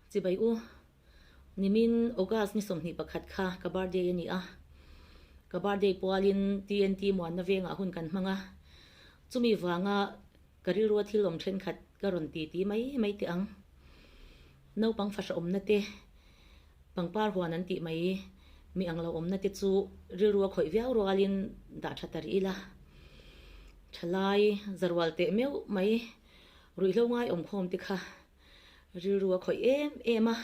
Chibai u, nimin August ni 21 kha ka birthday a ni a, ka birthday pualin TNT muanna vengah hun kan hmang a, chumi vanga ka rilrua thil awm thenkhat ka rawn ti ti mai mai teh ang. Naupang fahra awmna te, pangpar huan an tih mai mi ang lo awmna te chu rilrua khawih viau rualin dah tha ta rih ila. Thalai zarual teh meuh mai ruihhlo ngai awmkhawm te kha rilru a khawih em em a,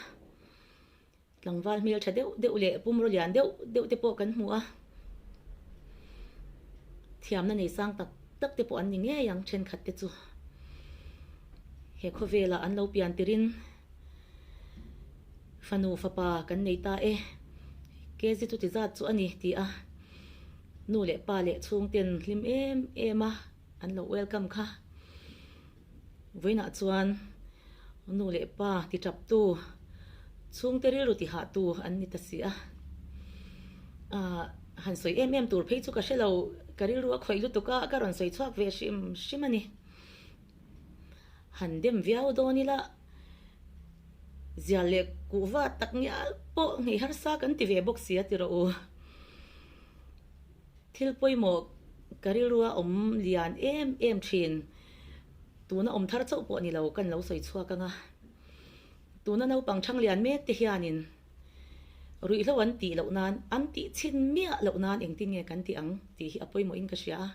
tlangval hmel tha deuh deuh leh pumraw lian deuh deuh te pawh kan hmu a, thiamna nei sang tak tak te pawh an ni ngei ang thenkhat te chu he khawvelah an lo pian tirin fanu fapa kan nei ta e, kg chuti zat chu a ni ti a, nu leh pa leh chhungten hlim em em a an lo welcome kha. Vawiinah chuan nu leh pa ti taptu, chhungte rilru ti hahtu an ni ta si a. Aah han sawi em em tur phei chu ka hre lo, ka rilru a khawih lutuk a, ka rawn sawi chhuak ve hrim hrim a ni. Han dem viau dawn ila, zial leh kuhva tak ngial pawh nghei harsa kan ti ve bawk si a ti rawh u. Thil pawimawh ka rilrua awm lian em em thin. Tuna awm thar chauh pawh ni lo kan lo sawi chhuak ang a. Tuna naupang thang lian mek te hianin ruihhlo an tih loh nan, an tih chhin miah loh nan engtin nge kan tih ang tih hi a pawimawhin ka hria a.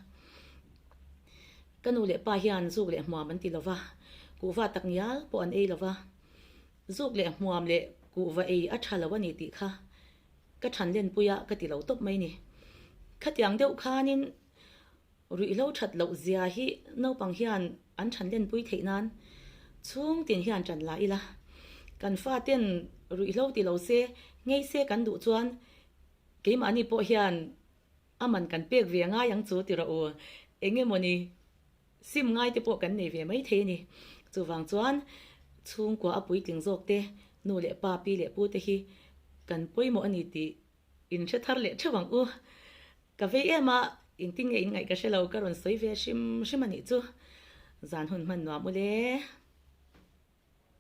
Ka nu leh pa hian zuk leh hmuam an ti lo va, kuhva tak ngial pawh an ei lo va. Zuk leh hmuam leh kuhva ei a tha lo a ni tih kha Ka than lenpui a ka ti lo tawp mai ni. Khatiang deuh khanin ruihhlo that loh zia hi naupang hian an than lenpui theih nan chhung tin hian tan la ila. Kan faten ruihhlo ti lo se, ngei se kan duh chuan keimahni pawh hian a man kan pek ve ngai ang chu ti rawh u. Engemawni Sim ngai te pawh kan nei ve mai thei a ni. Chuvang chuan chhungkua a puitling zawk te, nu leh pa, pi leh pu te hi kan pawimawh a ni tih in hre thar leh theuh ang u. Ka vei em a, engtin nge in ngaih ka hre lo, ka rawn sawi ve hrim hrim a nih chu. Zan hun hman nuam u le.